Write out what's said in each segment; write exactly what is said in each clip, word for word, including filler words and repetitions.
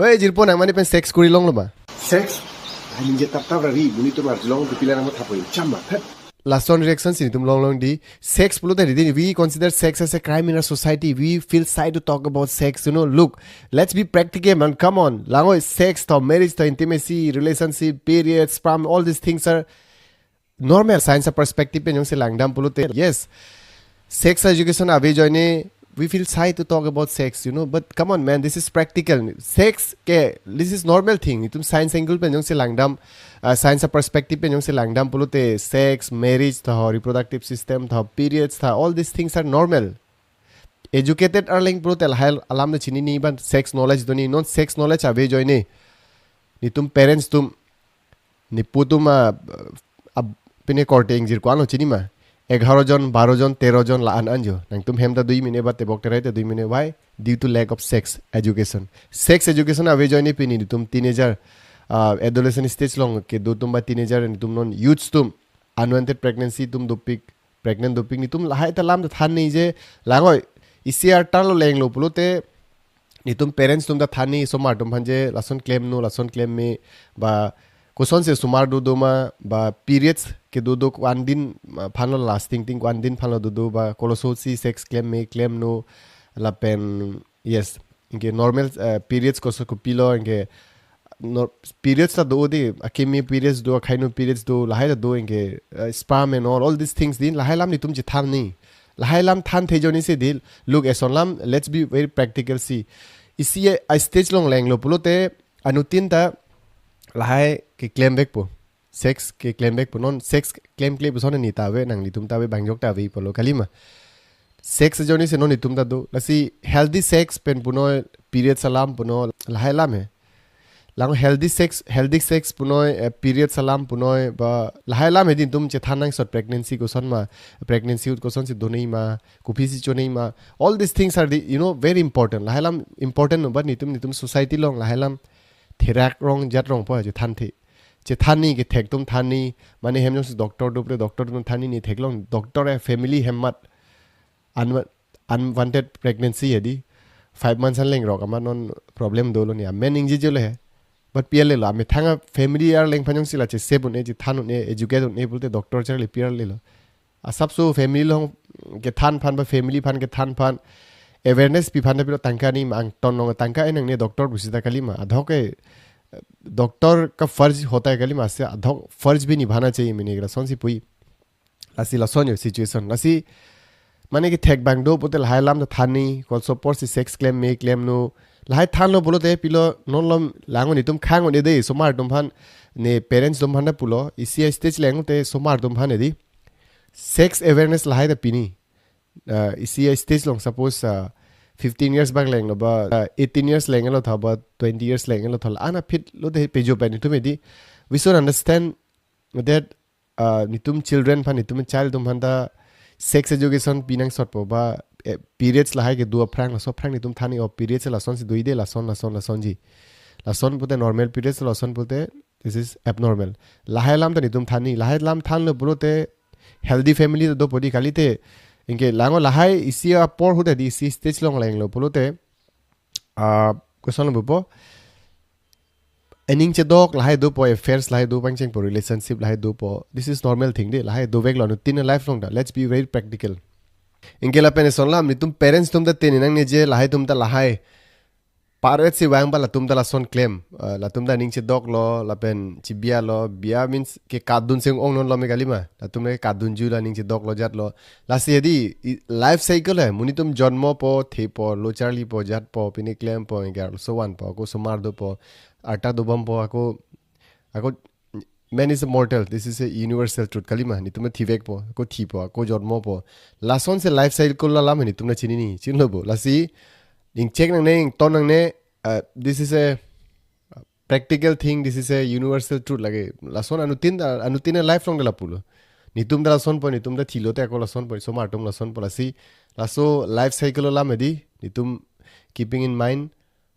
Oi, jirpo nang mani pen sex kori longlo ma? Sex? Ai ningje tap tap ra ri, monit atum arjulong tu pila nang matha poi. Cham ma, phet. Lason reaction si netum long long dei. Sex pulote dei, we consider sex as a crime in our society. We feel shy to talk about sex. You know, look, let's be practical, man. Come on. Langoi, sex to, marriage to, intimacy, relationship, period, sperm, all these things are normal. Science perspective pen jongsi langdam pulote, yes, sex education ave ajoine, we feel shy to talk about sex, you know, but come on, man, this is practical. Sex ke, this is normal thing. Itum science angle pen jongsi langdam, uh, science perspective pen jongsi langdam pulote, sex, marriage tho, reproductive system tho, periods tho, all these things are normal. Educated arleng pulote lahai alam de chinine, ban sex knowledge do ne, non sex knowledge ave ajoine, netum parents atum, nepu atum a, a, pine korte ingjir ko-an lo chini ma? Egharo jon, baro jon, tero jon la-an an jo. Nangtum hem ta dui mene ba tebok terai ta dui mene. Why? Due to lack of sex education. Sex education ave ajoine pini netum teenager, uh, adolescent stage along kedo atum ba teenager, netum non youths atum, unwanted pregnancy atum dopik, pregnant dopik, netum lahai ta alam ta than nije. Langoi, isi arta lo lenglo pulote, netum parents atum ta than ne, osomar atum aphan je lason klemnon, lason klem me, ba kosonsi osomar dodo ma, ba periods kedo do ko-an din, ah, aphan lo, lasting ting ko-an din aphan lo dodo, ba koloso si sex klem me, klemnon, lapen, yes, anke normal, eh, periods koso kopilo, anke nor-, periods ta do dei, akimi periods do, akhainu periods do, lahai ta do, anke, eh, sperm and all, all these things dei, lahai alam netum chethan ne. Lahai alam thanthe ajoine si dei, look, eson alam, let's be very practical si. Isi a, a stage along lenglo pulote, anuttin ta lahai keklem vekpo. Sex keklem vekpo, non sex klemkle puson ne ta ave, nanglitum ta ave, bang jok ta ave pulo kali ma? Sex ajoine si non netum ta do. Lasi healthy sex pen punoi, periods alam punoi, lahai alam he. Lang healthy sex, healthy sex punoi, eh, periods alam punoi, ba lahai alam he dei netum chethan nangsot, pregnancy koson ma, pregnancy ahut kosonsi do ne ma, kopi si cho ne ma. All these things are the, you know, very important. Lahai alam important no, but netum, netum society along lahai alam therak rong jat rong po je thanthe. Chethan ne, kethek atum than ne, mane hem jongsi doctor do pulote doctor atum than ne, ne theklong, doctor a family hem mat, un-, unwanted pregnancy he dei. Five months an lengrok amat non problem dolo ne. Amen ingjejelo he. But pi arlelo, amethang a family arleng aphan jongsi la che save un-e, chethan un-e, educate un-e pulote doctor charli pi arlelo. Asapso family along kethan aphan ba family aphan kethan aphan awareness pi aphan ta pilo tangka ne ma, angton along tangka en nangne doctor pu sita kali ma? Adhok ke, eh, doctor ka farz hota hai kali ma, se adhok farz bhi nibhana chahiye, mene ke lasonsi pu-i. Lasi lason jo situation. Lasi mane kethek bang do pulote lahai alam ta than ne, kosonsi apor si sex klem me, klemnon. Lahai thanlo pulote pilo, non lo, langoi, netum khang un-e dei, osomar atum aphan, ne parents atum aphan ta pulo, isi a stage leng te osomar atum aphan he dei. Sex awareness lahai ta pi ne. Uh, isi a stage along, suppose, uh, fifteen years bang lenglo ba, uh, eighteen years lenglo tha ba, twenty years lenglo tha, la-an aphi lote pejo pen netum he dei. We should understand that, uh, netum children aphan, netum child atum aphan ta sex education pi nangsot po ba, eh, periods lahai kedo aphrang, laso aphrang netum than ne, o periods lasonsi do dei, lason, lason, lasonji. Lason pulote normal periods, lason pulote this is abnormal. Lahai alam ta netum than ne, lahai alam thanlo pulote healthy family ta dopo dei, kalite anke langoi lahai isi apor ahut dei, isi stage along lenglo pulote, ah, koson lo pupo, aning chedok lahai dopo, affairs lahai do pangchengpo, relationship lahai dopo. This is normal thing dei, lahai doveklo, anuttin a life along ta. Let's be very practical. Anke lapen eson alam, netum parents atum ta than ne nangne je, lahai atum ta lahai. Parents si vang ba latum ta lason klem, eh, latum ta aning chedoklo, lapen chibialo, bia means ke kadun seng ong non lo me kali ma, latum ke kadunjuilo, aning chedoklo jatlo. Lasi he dei, i-, life cycle he, monit atum jonmo po, thepo, lo charlipo, jatpo, pine klempo, anke arloso vanpo, ako osomar dopo, arta dobompo, ako, ako, man is a mortal, this is a universal truth kali ma, netum ta thivekpo, ako thipo, ako jonmo po. Lasonsi life cycle alam he netum ta chinine, chinilo bo. Lasi, ingchek nangne, ington nangne, uh, this is a practical thing, this is a universal truth lake. Lason anuttin, anuttin a life along ta lapulo. Netum ta lason po, netum ta thilo te ako lason po, osomar atum lason po, lasi, laso life cycle alam he dei, netum keeping in mind,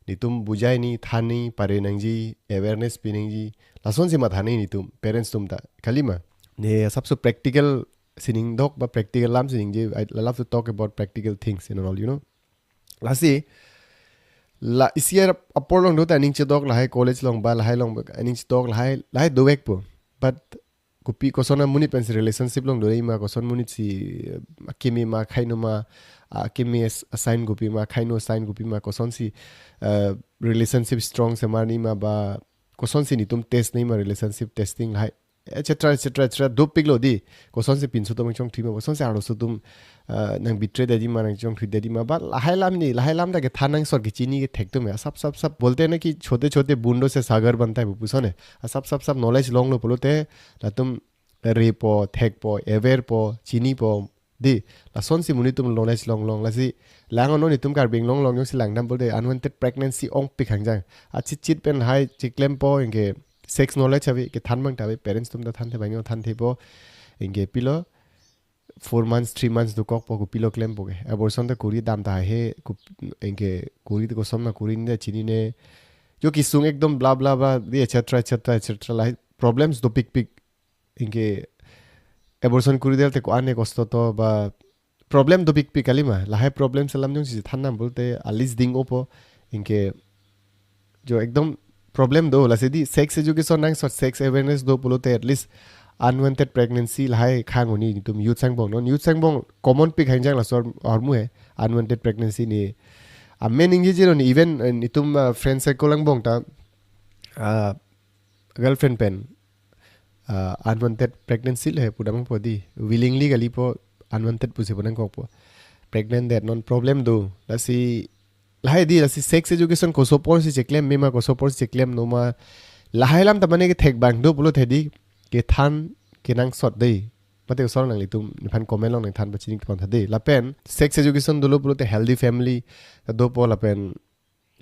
netum bujai ne, than ne, pare nangji, awareness pi nangji, lasonsi matha ne netum, parents atum ta, kali ma? Ne asapso practical sining dok ba practical alam sining je, I love to talk about practical things and all, you know. Lasi, La isi apor along do ta aning chedok lahai college along ba lahai along ba aning chedok lahai lahai dovekpo. But kopi koson amonit pensi relationship along do ma koson amonit si eh, akimi ma khainu ma akimi as- assign kopi ma khainu assign kopi ma kosonsi eh, relationship strong semar ni ma ba kosonsi netum test ni ma relationship testing lahai et cetera et cetera et cetera dopiklo di kosonsi pinso atum chongthui ma kosonsi arloso atum eh, nang betray dadi ma nang chongthui dadi ma ba lahai alam ni lahai alam ta kethan nangsot kechini kethek atum asap sap sap bolte na ki chote chote boon se sagar banta hai pu puson hai asap sap sap knowledge longlo pulote latum repo thekpo awarepo chinipo di lasonsi monit atum knowledge longlong lasi lang ono netum Karbi Anglong along jongsi langdam pulote unwanted pregnancy ongpik hangjang achit chit pen hai chiklempo anke sex knowledge ave kethan abang ta ave parents atum ta thanthe abang thanthe po anke pilo four months three months dokokpo kopilo klempo ke abortion ta kuri dam ta he kup- anke kuri to koson na kuri ni chinine jo kesung ekdom bla bla bla di et cetera et cetera et cetera lahai problems dopikpik anke abortion kuri del te ko-an kosto to ba problem dopikpik kalima lahai problems alam jongsi than nam pulote alis ding-opo anke jo ekdom problem do lasi di sex education nangsot sex awareness do pulote at least unwanted pregnancy lahai khang oni netum youth angbong non youth angbong common pik hangjang laso ahormu hai unwanted pregnancy ni amen ningje jero ni even eh, netum uh, friend circle angbong ta uh, girlfriend pen uh, unwanted pregnancy le pudampo di willingly kalipo unwanted pusi pu nangkokpo pregnant det non problem do lasi lahai di lasi sex education koso apor si cheklem mema koso apor si cheklem noma lahai alam ta mane kethek abang do pulote di kethan kenangsot dei mate koson nanglitum nephan comment along nangthan pachini pon tha dei lapen sex education dolo pulote healthy family dopo lapen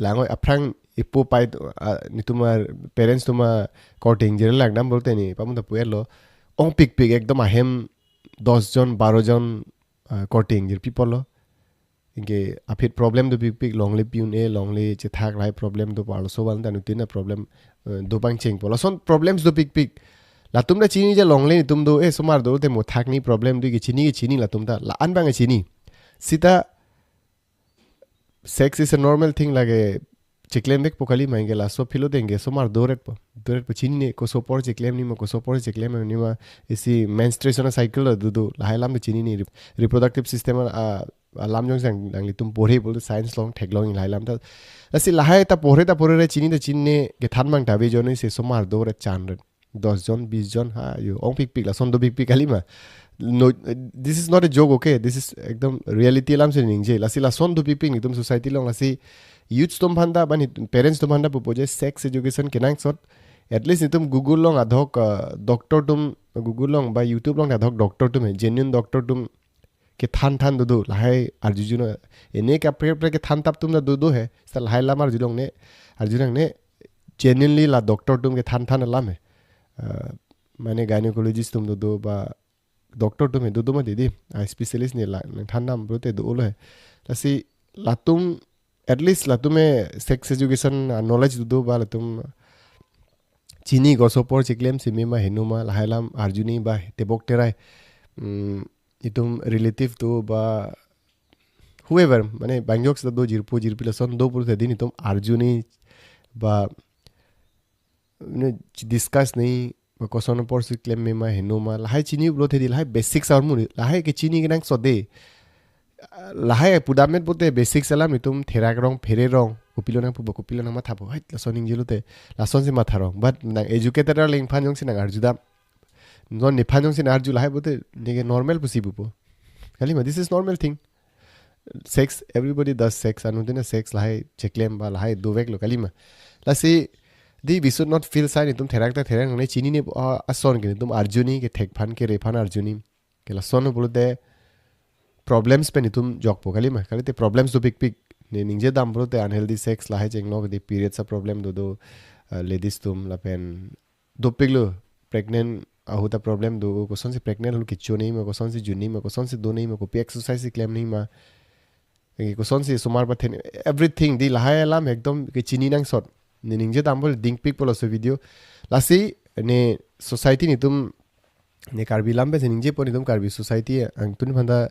langoi aphrang ipo pai ah, netum a parents atum akorte ingjir langdam pulote ni pamun ta pu-etlo ongpikpik ekdom ahem dos jon baro jon ah, korte ingjir pipolo anke aphi problem dopikpik longle pi-un-e longle chethak lahai problem do arloso aban ta nutin a problem eh, do pangchengpo lason problems dopikpik latum ta chini je longle netum do eh osomar do te mo thak ni problem do kechini kechini latum ta la-an abang chini sita sex is a normal thing lake chiklemvekpo kalima anke laso philo denge osomar doretpo doretpo chinine koso apor chiklem ni ma koso apor chiklem ni ma isi menstruation cycle do do lahai alam chinine rep- reproductive system a alam jongsi nanglitum porhe pulote science along theklong lahai alam ta lasi lahai ta porhe ta porhe re chini ta chinine kethan abang ta ave jo ni si osomar doret chanret dos jon bis jon ha yo ongpikpik lason dopikpik kalima no this is not a joke okay this is ekdom reality alam si ningje lasi lason dopikpik netum society along lasi youths atum aphanta ba parents atum aphanta pupo je sex education kenangsot at least netum Google along adhok uh, doctor atum Google along ba YouTube along adhok doctor atum hai genuine doctor atum kethan than do do lahai arjujun ene kaprek kaprek kethan tap atum ta do do hai sa lahai alam arjulongne arjunangne genuinely la doctor atum kethan than alam hai uh, mane gynecologist atum do do ba doctor atum hai do do ma didi a specialist ni la nangthan nam pulote do lo hai lasi latum at least latum eh sex education ah, knowledge do do ba latum chini koso apor chiklem si mema heno ma lahai alam arjuni ba tebok terai mm, itum relative do ba whoever mane bangjok sita do jirpo jirpi lason do pulote di netum arjuni ba ne discuss ni ba koson apor si klem mema heno ma lahai chini pulote di lahai basics ahormu ni lahai kechini kenangsot dei lahai pudamet pulote basics alam netum therak rong phere rong kopilo nangpupo kopilo nangmathapo hai lason ningjelo te lason si matha rong but nang educated arleng aphan jongsi nang arjudam non nephan jongsi nang arju lahai pulote neke normal pusi pupo kalima this is normal thing sex everybody does sex anuttin a sex lahai chiklem ba lahai doveklo kalima lasi di we should not feel shy netum therak ta therak nangne chinine ah, ason ke netum arjuni kethek aphan kere aphan arjuni ke lason pulote problems pen netum jokpo kalima kalite problems dopikpik ne ningje dam pulote unhealthy sex lahai chenglo di periods a problem do do uh, ladies atum lapen dopiklo pregnant ahut a problem do kosonsi pregnant hulu kecho nei ma kosonsi jun nei ma kosonsi do nei ma kopi exercise si klem nei ma Anke kosonsi osomar pathen everything di lahai alam ekdom kechini nangsot ne ningje dam pulote dingpikpo laso video lasi ne society netum Ne Karbi alam pensi ningjepo, netum Karbi society angtun aphanta,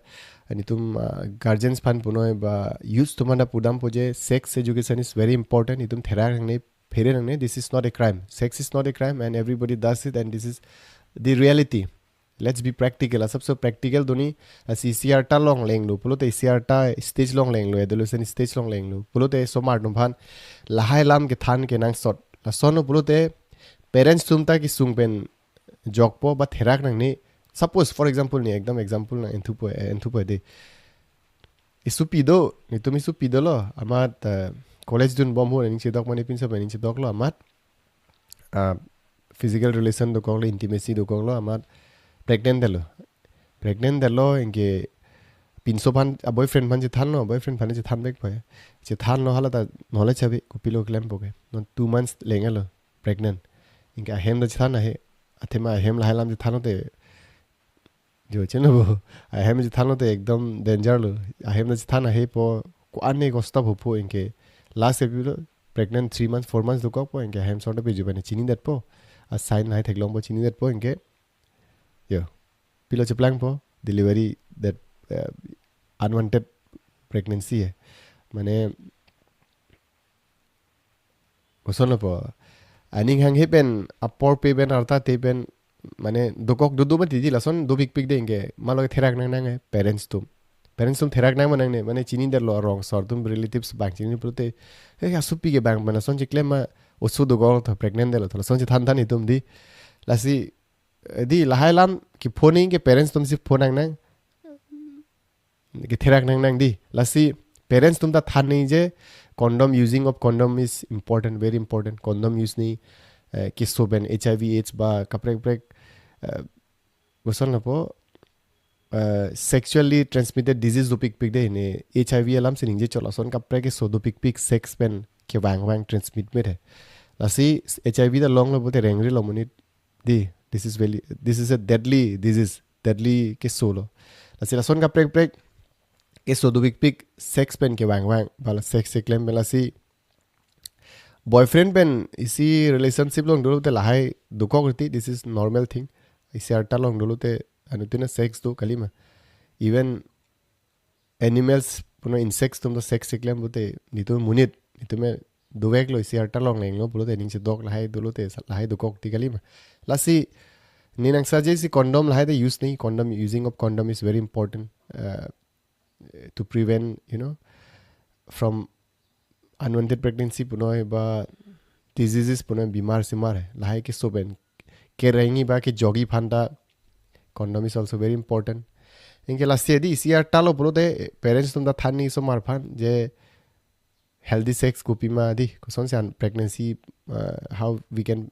netum, ah, guardians aphan punoi ba youths atum aphanta pudampo je sex education is very important. Netum therak nangne, phere nangne, this is not a crime. Sex is not a crime and everybody does it and this is the reality. Let's be practical. Asapso practical duni, lasi isi arta longlenglo pulote, isi arta stage longlenglo, adolescent stage longlenglo pulote, osomar atum aphan lahai alam kethan kenangsot. Lasonlo pulote parents atum ta kesung pen jokpo ba therak nangne. Suppose, for example, ne ekdam example nang-enthupo, eh, enthupo de. Esopi do, netum esopi dolo, amat, eh, college dunbom ahut aning chedok mane pinso aning chedoklo, amat, ah, physical relation dokoklo, intimacy dokoklo, amat pregnant detlo. Pregnant detlo, anke pinso aphan, a-boyfriend aphan chethanlo, boyfriend aphan chethan back po. Chethanlo, hala ta knowledge ave, kopilo klempo ke. Non two months lenglo, pregnant. Anke ahem ta chethan ahe, athema ahem lahai alam chethanlote, jo, chino bo. Ahem chethanlote ekdam danger lo. Ahem ta chethan ahepo, ko-an ne ko-stop hopo, anke last ke pilo, pregnant three months, four months dokokpo, anke ahem asor ta peju bane chinidetpo. A-sign lahai theklongpo, chinidetpo, anke, jo, pilo cheplangpo, delivery, that, uh, unwanted pregnancy hai. Mane, kosonlo po, aning hanghe pen, apor pe pen, arta te pen, mane dokok dodo mati di, lason dopikpik de, anke malo therak nangnang hai, parents atum. Parents atum therak nangma nangne, mane chinidetlo arong asor atum, relatives abang chini pulote, eh, asopi ke bang pen lason cheklem ma, oso dokok tho, pregnant detlo tho, lason chethan than itum di. Lasi, eh, di lahai alam kephone ke parents atumsi phone nangnang, ketherak nangnang di. Lasi parents atum ta than nangji je condom, using of condom is important, very important. Condom use ni, eh, keso pen HIV AIDS ba kaprek kaprek, eh, kosonlo po, eh, sexually transmitted disease dopikpik de, ne HIV alamsi ningje chot, lason kaprek keso dopikpik, sex pen kevang vang transmit me de. Lasi HIV ta longlo pulote rengri lo monit di, this is very, this is a deadly disease, deadly keso lo. Lasi lason kaprek kaprek keso dopikpik, sex pen kevang vang, ba la sex keklem pen, lasi boyfriend pen isi relationship along dolo te lahai dokok riti, this is normal thing. Isi arta along dolo te anuttin a-sex do kalima. Even animals puno insects atum ta sex keklem pulote, netum monit, netum me doveklo, isi arta longlenglo pulote, aning chedok lahai dolo te, lahai dokok ti kalima. Lasi, ne nang suggest si condom lahai te use nangji, condom, using of condom is very important, uh, to prevent, you know, from unwanted pregnancy punoi ba diseases punoi, bimar simar hai, lahai keso pen kerengji ba kejokji aphan ta condom is also very important. Anke lasi di isi arta lo pulote parents atum ta than nangji osomar aphan je healthy sex kopima di, kosonsi an pregnancy, uh, how we can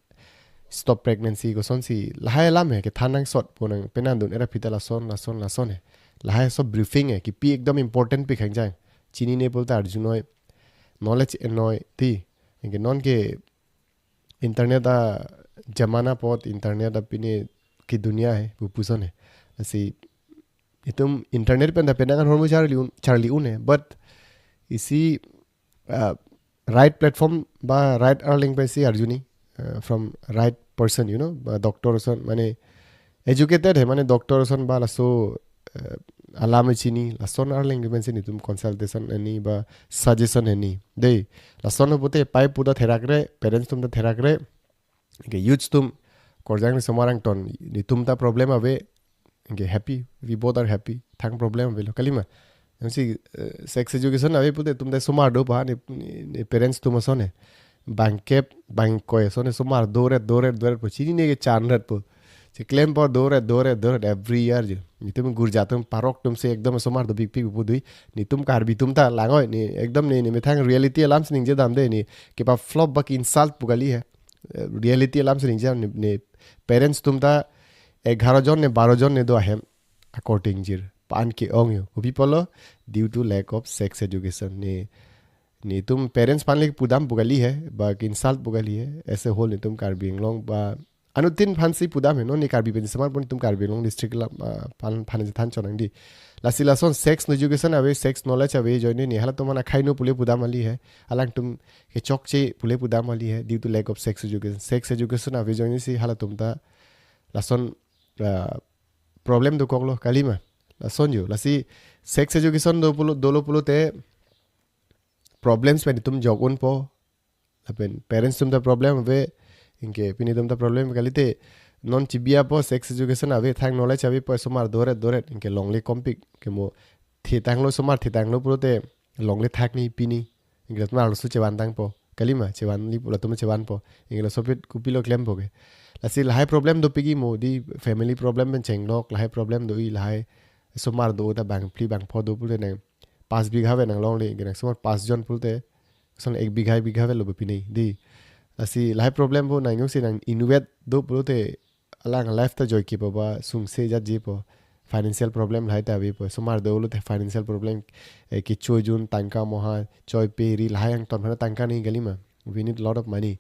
stop pregnancy, kosonsi lahai alam hai kethan nangsotpo, nang penang dun era pita lason, lason, lason hai. Lahai sob briefing hai, kipi ekdam important pik hangjang. Chinine pulote arjunoi, knowledge enoi di. Anke non ke internet a-jamana apot, internet a pine ke dunia hai, pu puson hai. Lasi itum internet pen ta penang an hormu charli un, charli un hai. But isi, uh, right platform ba right arleng pensi arjuni, uh, from right person, you know, ba doctor ason, mane educated hai, mane doctor ason ba laso, uh, alam chini, lason arleng pensi netum consultation ani ba suggestion ani. Dei, lason pulote pai pu ta therakre, parents atum ta therakre, ke youths atum, korjang ni osomar angton, netum ta problem ave, ke happy, we both are happy, thang problem avelo kalima. Jongsi, eh, sex education ave pulote, netum ta osomar do pa, ne, ne, ne parents atum ason hai. Bangkep, bangkoi ason hai, osomar doret, doret, doret po, chinine kechan ret po. Cheklempo doret, doret, doret every year jo. Netum gurja atum, parok atumsi ekdam osomar dopikpik pu dui. Netum Karbi atum ta langoi, ne ekdam ne, ne methang reality alamsi ningje dam de, ne kepa-flop ba ke-insult pu kali hai. Eh, reality alamsi ningje, ne, ne parents atum ta egharo jon ne baro jon ne do ahem akorte ingjir. Pa-an ke-ong jo. Kopi apotlo, due to lack of sex education. Ne, netum parents aphan le pudam pu kali hai, ba ke-insult pu kali hai. As a whole netum Karbi Anglong ba anuttin aphansi pudam hai, non ne Karbi pen semar pon, netum Karbi Anglong district la, ah, aphan, aphan chethan chonang di. Lasi lason sex education ave, sex knowledge ave, ajoine ne halatum aphan akhai no pule pudam kali hai. Alangtum kechokche pule pudam kali hai, due to lack of sex education. Sex education ave ajoine si halatum ta lason uh, problem dokoklo kalima. Lason jo. Lasi sex education do pulo, dolo pulote problems pen itum jok unpo. Lapen parents atum ta problem ave, anke pini atum ta problem kalite non chibi apo sex education ave, thang knowledge avepo, osomar doret doret anke longle kompik ke mo thitanglo osomar thitanglo pulote longle thak ni pini. Anke osomar laso chevan tangpo. Kalima chevanli pulo atum chevanpo. Anke laso apot kopilo klempo ke. Lasi lahai problem dopik ke mo di family problem pen chenglok, lahai problem do-i, lahai osomar do ta bangphli bangpho do pulote nang pas bigha ave nang longle, anke nang osomar pas jon pulote, son ek bigha, ek bigha avelo pini di. Lasi lahai problem pu nang jongsi nang inward do pulote alang life ta joike po ba sungse jatjepo. Financial problem lahai ta avepo. Osomar dolo te financial problem, eh, kechojun tangka moha, choi pe ri lahai angton aphan tangka nangji kalima. We need lot of money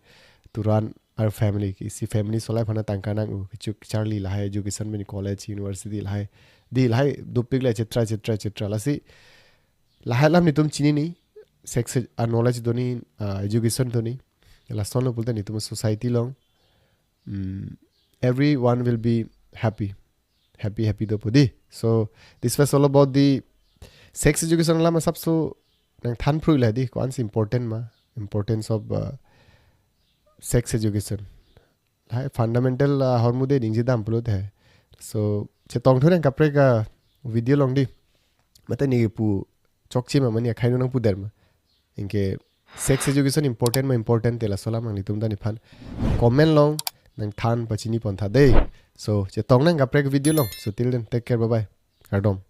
to run our family. Isi family solai aphan tangka nang-o. Kecho kecharli lahai education pen college, university lahai. Di lahai dopik le et cetera, et cetera, et cetera. Lasi lahai alam nelitum chinine, sex a knowledge do ne, uh, education do ne. Lasonlo pulote nelitum society along, mm, everyone will be happy. Happy, happy dopo di. So this was all about the sex education alam asapso nang than phrui la di. Ko-ansi important ma, importance of, uh, sex education. Lahai fundamental, uh, ahormu de ningje dam pulote. So chetong thu nang kaprek, uh, video along di. Mate ne pu chokche ma mane akhai nang puder ma. Anke sex education important ma important te, laso alam nanglitum ta nephan comment along nang than pachini pon tha de. So chetong nang kaprek video along. So till then, take care, bye bye. Kardom.